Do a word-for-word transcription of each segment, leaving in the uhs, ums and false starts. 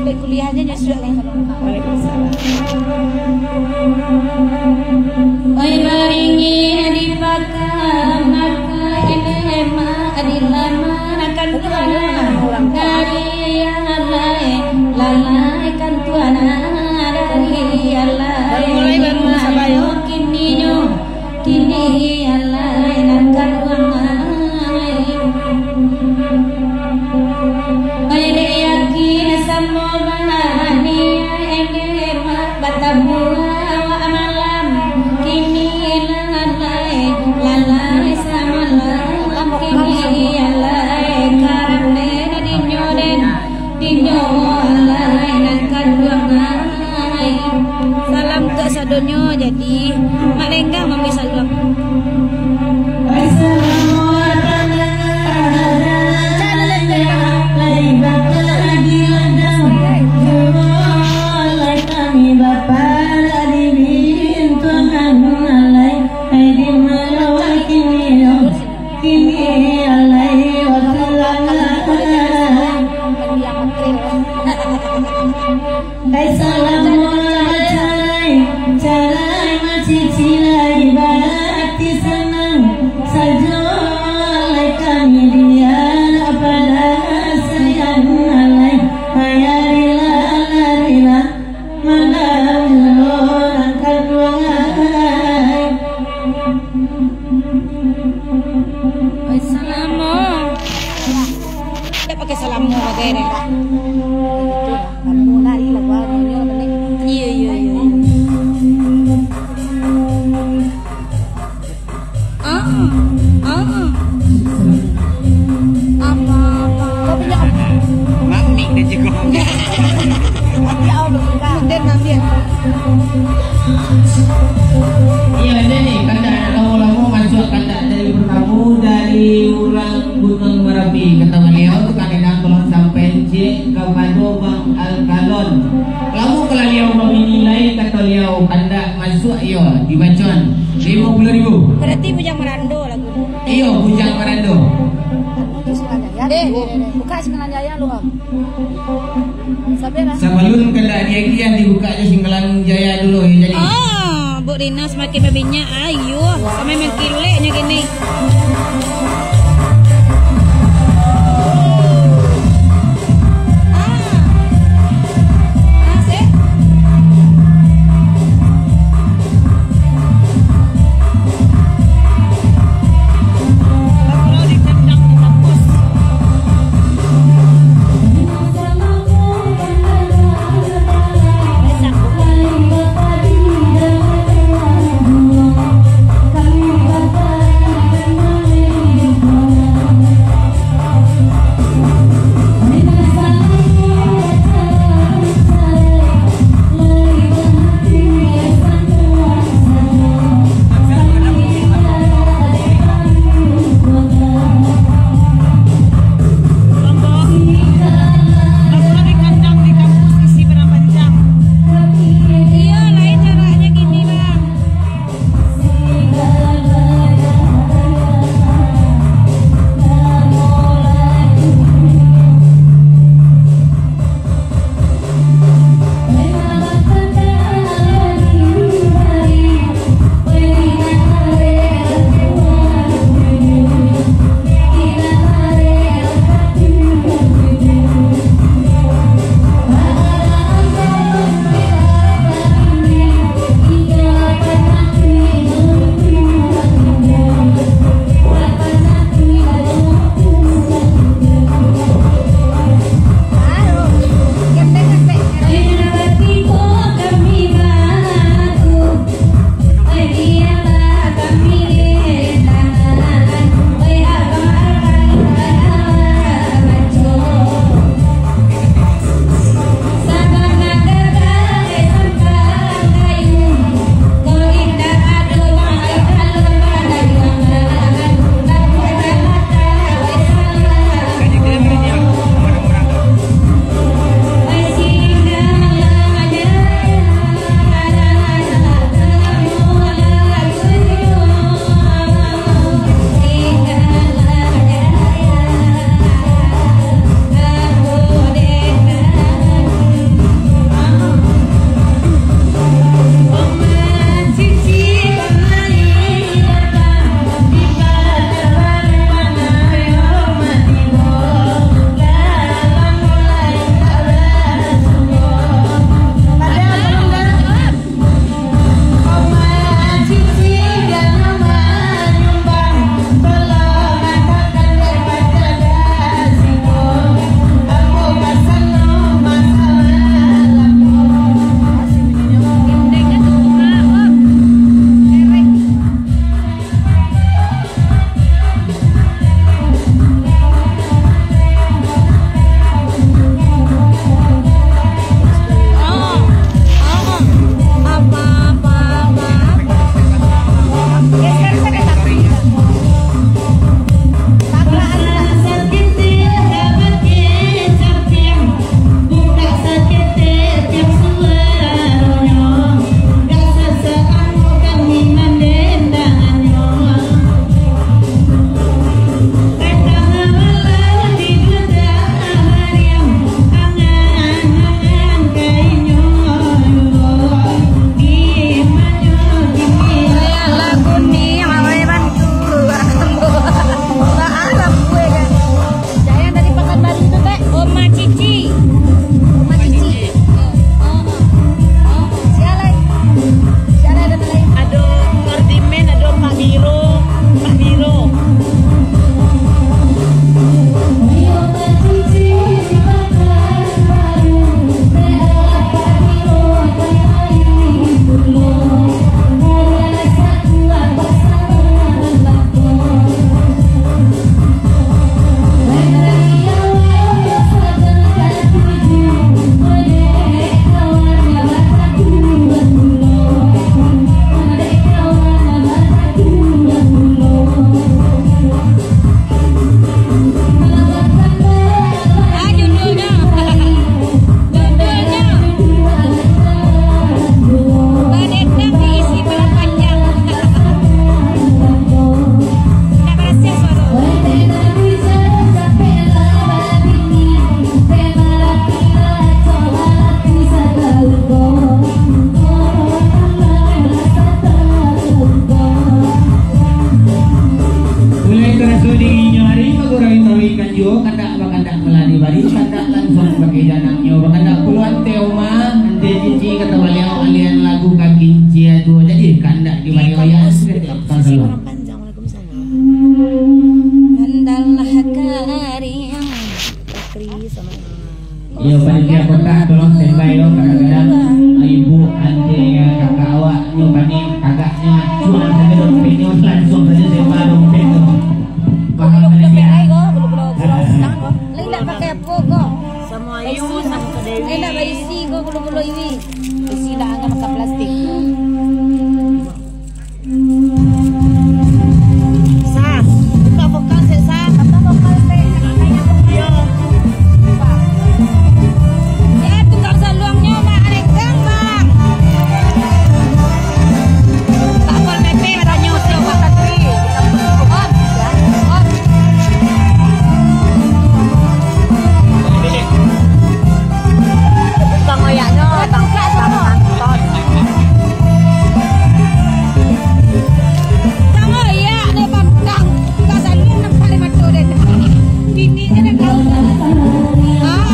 Kuliahnya nyusul nih. Waalaikumsalam. Oi, baringin di pakam, maka ilmu dilamakan Tuhan dari alai, lalaikan Tuhan dari alai. Baru mulai, baru sabar, yo. Kini nyo Kini alai nan kaduangai. Oi, dek yakin samo baniaik, dek batabuah awak malam. Kini alai, lalai samalam. Kini alai, karande dinyo den. Dinyo alai nan kaduangai. Salam untuak sadonyo, jadi Mak Lenggang mambari salam. Kini alai waktu lalai. Dai salamo bacarai, carai mancicirai, barati sanang sajo alai kami dia, pada sayang alai, maya rila, rila. Malam dulu angkat duangai. Oi, salamo. Dia pakai salamo bagai deh. Itu lah, kamu nari lah, gua nyanyi lah, bener. Iya, iya, iya, iya. Ah, ah. Apa, apa? Kau punya apa? Mamik dia juga. Ya Allah, bukan. Dia ngambil. Iya, dia ni, kandak nak lamo-lamo, masuak kandak dari pertama, dari urang Gunung Marapi. Kata baliau tu, kadang-kadang tolong sampaikan cek kapado Bang Alkalon. Lamo kalau liau babini lai, kata liau, kandak masuak iyo, dibacaan limo puluah ribu. Berarti Bujang Marando lagu tu. Iyo, Bujang Marando. Itu Singalan Jaya. Eh, eh, eh, bukan Singalan Jaya lu, Om. Sabar lah. Sabalun kandak diagiah, dibuka aja Singalan Jaya dulu, ya, jadi. Ah, Bu Rina semakin berminyak. Ayo, sampai mengkileknya gini. Kakak, tolong standby yo, kadang-kadang ibu, anjing, kakak awak nyo panik, kakaknyo acuan sajo dompetnyo, langsung sajo sewa dompet tu. Paham, Malaysia? Lai ndak pakai apo ko? Samo ayu, samo ka Dewi. Lai ndak baisi ko gulo-gulo ini. Isi dah angan makan plastik. Sa, buka vokal sek, Sa. Buka vokal sek. Iyo. Eh, tukang saluangnyo nak rekam, Bang. Tak pol P P batanyo, Bang Satri. Om, om. Bang Oyaknyo, Bang, Bang Anton. Bang Oyak, deh, Bang, Bang. Ka salun nampak di mato den. Bini je den tahu. Ah.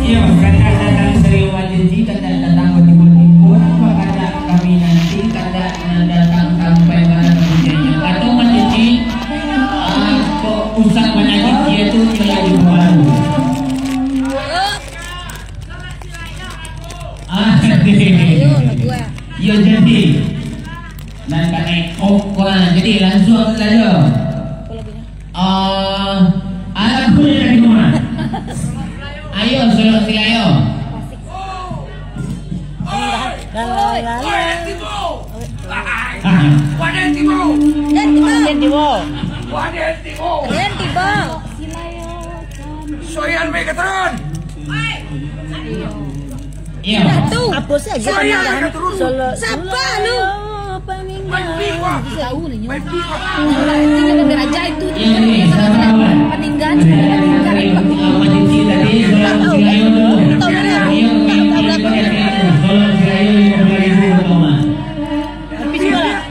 Iyo, kandak datang dari rumah janji, kandak datang batimbul-timbul, apa kandak kami nanti, kandak datang sampai mana puncaknya. Atau Mak Cici, ah, kok usah banyak cici itu, nyo lah di rumah dulu. Ah, iyo, jadi. Nan kanai kok, wah, jadi langsung sajo. Ah, alah, boleh lagi, Mak. Ayo, Solok Silayo. Waden tibo! Waden tibo! Waden tibo! Waden tibo! Waden tibo! Soyan Megatron! Iyo. Dah tu. Apa sih? Soyan Megatron! Solo-, sapa lu? Solo-, Tahu ni, nyo. Tinggal beraja itu, tinggal beraja, peninggalan, peninggalan. Tahu, tahu, tahu, tahu. Tapi jual lah.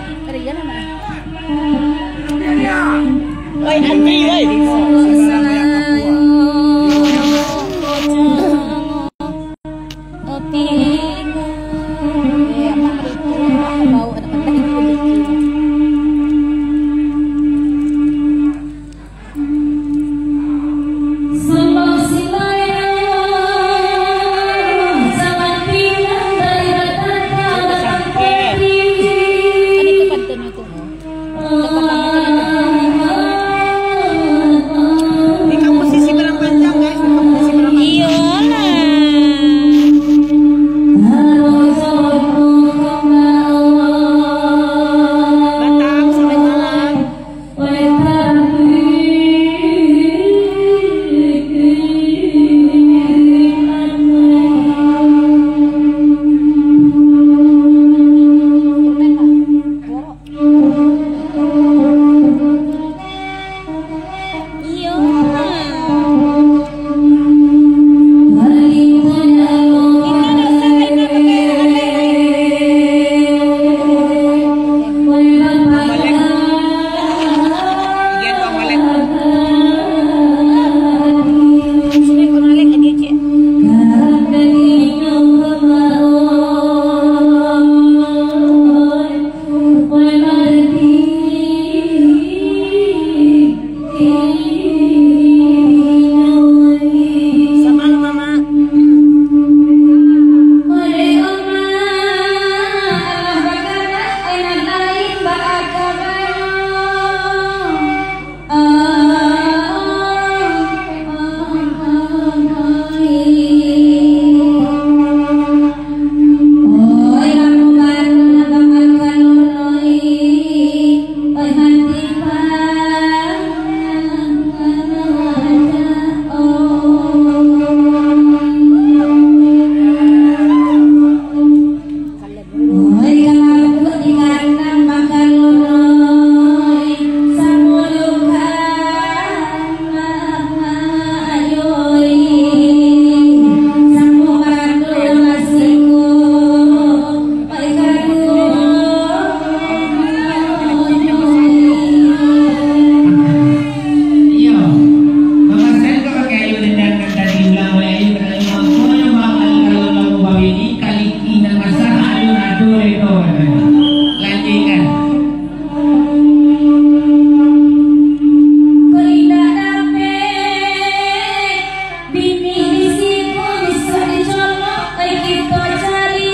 Oi, anjing, oi. Di komposisi barang panjang, guys. Di komposisi barang panjang. Iyolah. Batam sampai malam. Iyo, mamasan ka pakai ayo dendang nan tadi ulang oleh ayo ka dalam mangkonyo bakal kalau lamu babini, kaliki nan basah alun ado leto, katanya. Lanjuikan. Kok indak dapek bini di siko, bisa dicolok, ai kito cari.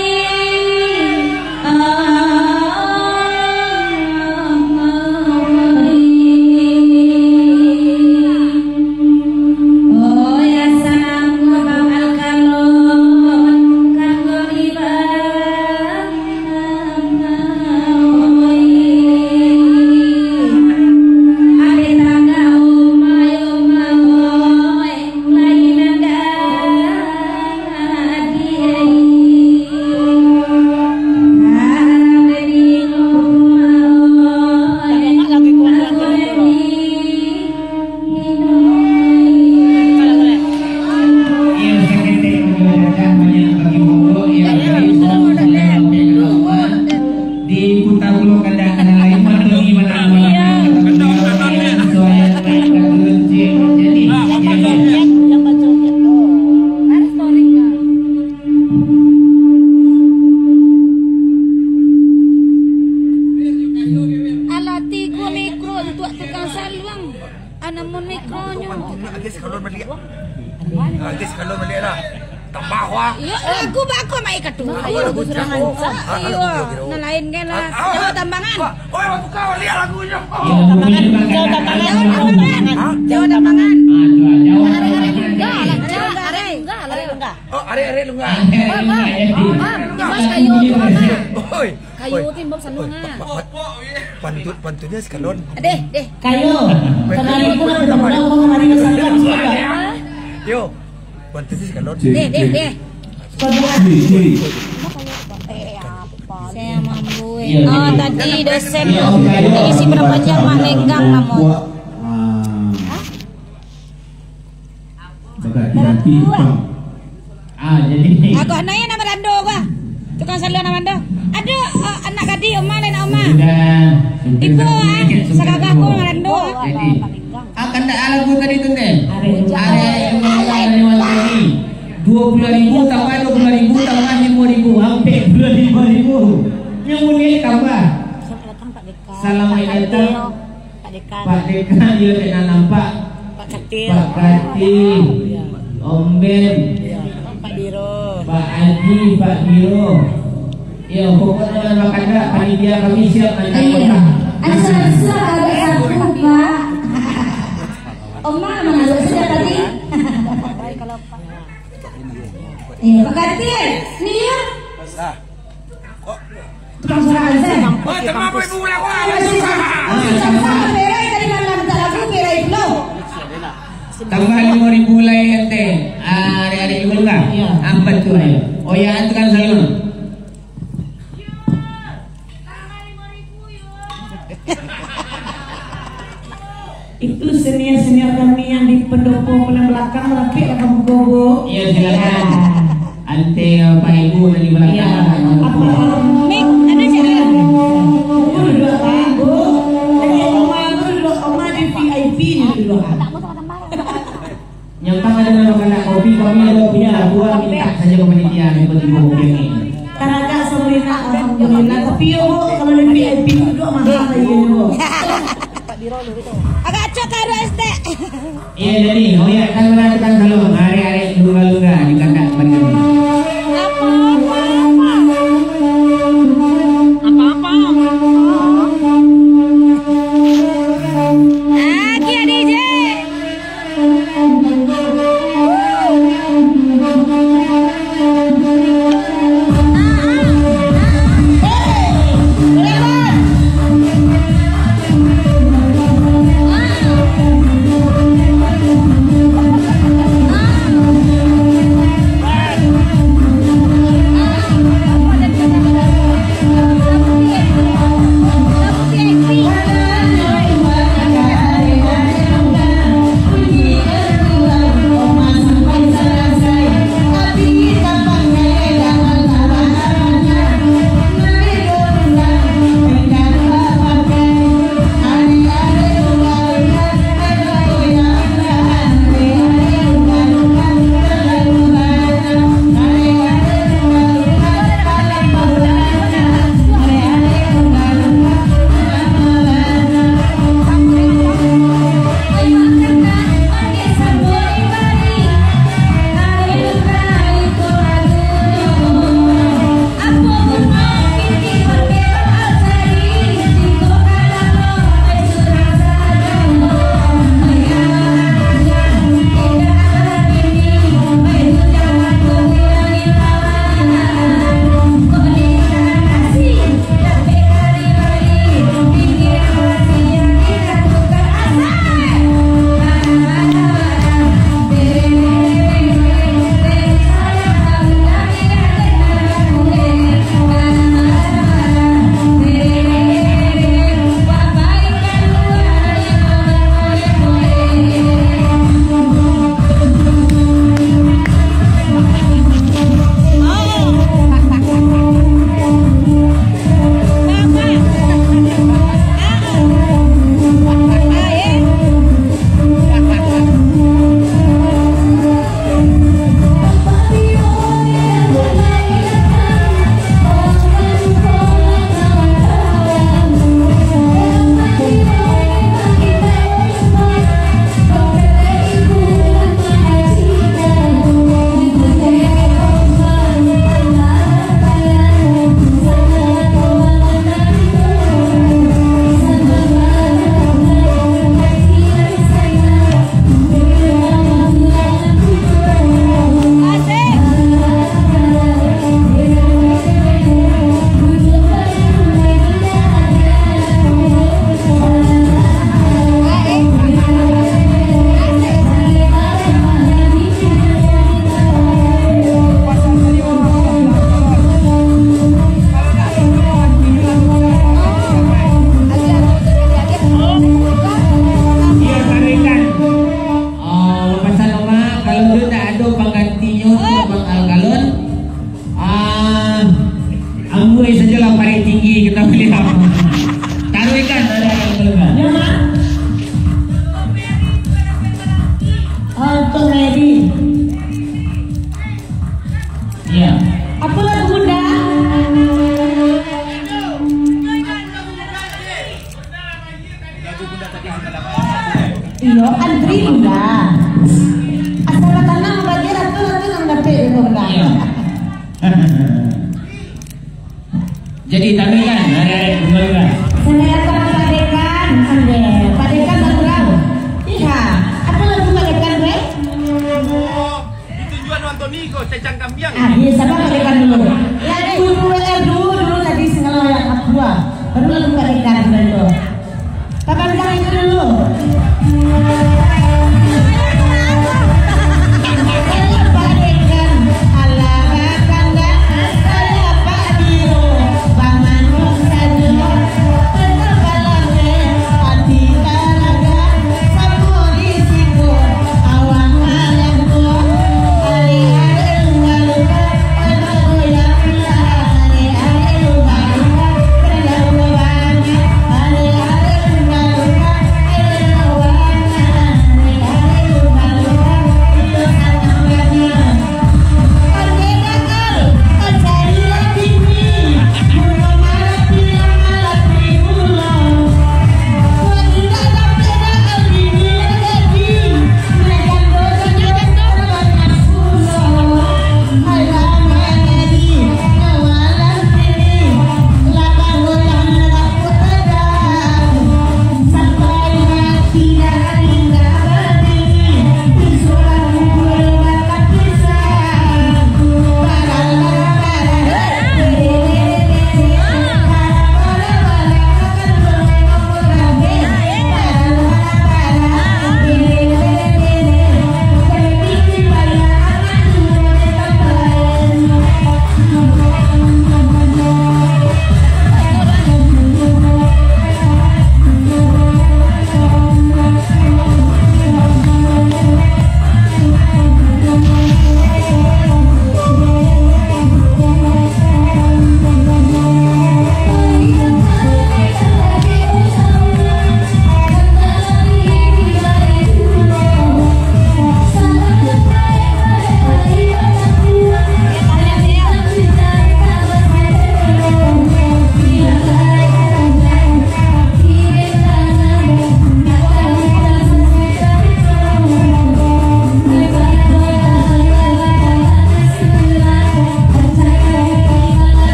Di Kuta Pulau Kadang, ada lain mantun di mana-mana. Suara naik ke runcing. Jadi, jadi. Alah, tigo mikro untuak tukang saluang. Anak monik konyo. Agiah sakalun baliak. Agiah sakalun baliak lah. Tambah, wah. Iyo, lagu bako mai katu. Ayo, lagu surang. Oh, ah, ah, iyo, lagu biro. Nan lain kan lah. Ah, ah. Jawa Tambangan. Wah, oh, buka baliak lagunyo. Jawa Tambangan. Jawa Tambangan. Hah? Jawa Tambangan. Arek-arek lungga lah, Cak. Arek lungga, arek lungga. Oh, arek-arek lungga. Bang, bang. Bang, Dimas kayo tu, Bang. Oi. Kayo ti, Bang, saluang, ah. Pantun, pantunnyo sakalun. Deh, deh. Kayo. Tadi aku nak pulang, kau kemarin ke sana, sudah. Yo. Pantun sakalun. Deh, deh, deh. Kau bukan. Eh, apa? Saya mampu. Ah, tadi dosen isi parapanjang Mak Lenggang namo. Ah. Bakat hati, Bang. Ah, jadi. Agak naik nama rando gua. Tukang salon nama rando. Aduh, ah, anak gadih, Oma lain Oma. Sudah, sudah. Ibu, ah, sagagah ku nama rando. Jadi, ah, kandak lagu tadi tu, teh. Arek. Arek, arek, arek, arek, arek. Dua puluh ribu tambah dua puluh ribu tambah lima ribu, ampek dua puluh lima ribu. Yang mulia tambah. Selamat datang, Pak Dekan. Selamat datang. Pak Dekan. Pak Dekan, iyo, dek nan nampak. Pak Katil. Pak Katil. Iya. Om Ben. Iya. Pak Diro. Pak Haji, Pak Diro. Iyo, pokoknya nan bakandak, panitia kami siap mancari. Iya. Asal-asal ada satu, Pak. Oma mana sudah tadi? Iya, Pak Katil. Ni ya. Tukang suara azan. Wah, tambah apa ibu ulang, wah? Masih sama, masih sama, perai tadi malam, tak laku, perai pulo. Tambah lima ribu lai, ente. Ah, adik-adik dulu lah. Iya. Apa tu, ayo? Oh ya, tukang salon. Itu senior-senior kami yang di pendopo paling belakang, rapik lah kamu, Bu. Iya, silakan. Ante, Bapak Ibu dari belakang. Iya. Apa? Mik, ada cak? Bu duduk, Pak, Bu. Jadi, Oma, Bu duduk, Oma di V I P ni duduk. Nyampang ada nama kanak kopi, kami ada punya labuan, minta saja ke panitia, tiba-tiba kopi ni. Taragak Sabrina, alhamdulillah. Tapi yo, Bu, kalau di V I P duduk mahal lagi, Bu. Agak acok taruh estek. Iya, jadi, hoyak kan merasakan kalau hari-hari lunga-lunga di kandak Bandung. Apa-apa, apa? Apa-apa, apa? Lagi ada je. Kita pilih apa? Taruh ikan, ada yang keluar. Ya, Mak. Untuk Medi. Iya. Apa lagu Bunda? Iyo, antri Bunda. Asal tanang bagi ratu, ratu nang dapek Bunda. Iya. Jadi, tampilkan, arek-arek pembangunan. Saya akan Pak Dekan, ande. Pak Dekan bakurang. Iya, apa lagu Pak Dekan, Bre? Ditunjuan Antoni ko, cacang kambiang. Ah, iya, sabar Pak Dekan dulu. Ya, dulu, dulu, dulu, dulu tadi singgalang oyak kapua. Baru lagu Pak Dekan dulu. Papanjang itu dulu.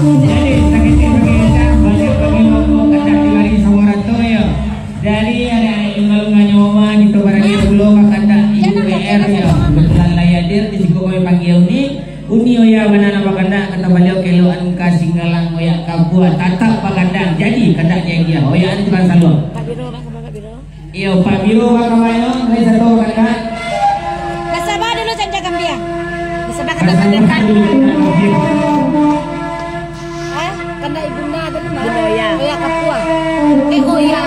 Jadi, sakecil bagi kita, banyak bagi rokok, katak dilari sawarato, ya. Dari anak-anak lunga-lunga nyawa mah, kita barani pulo ka kandak I U P R, ya. Kebetulan lah hadir di siko kami panggil ni. Uni Oya bana nan bakandak, kata baliau, keloan ka singgalang oyak kapua, tatap bakandak. Jadi, kandak jadi, ya. Oyak ni tukang saluang. Pak Biro, Pak Biro. Iyo, Pak Biro, Pak Kamayo, dari satu bakandak. Basaba dulu, Cang Cang Kambiang. Basaba kandak. Basaba dulu, Cang Cang Kambiang. Hah? Kandak ibunda tadi mah? Ibunda Oya. Oya kapua. Eh, Oya.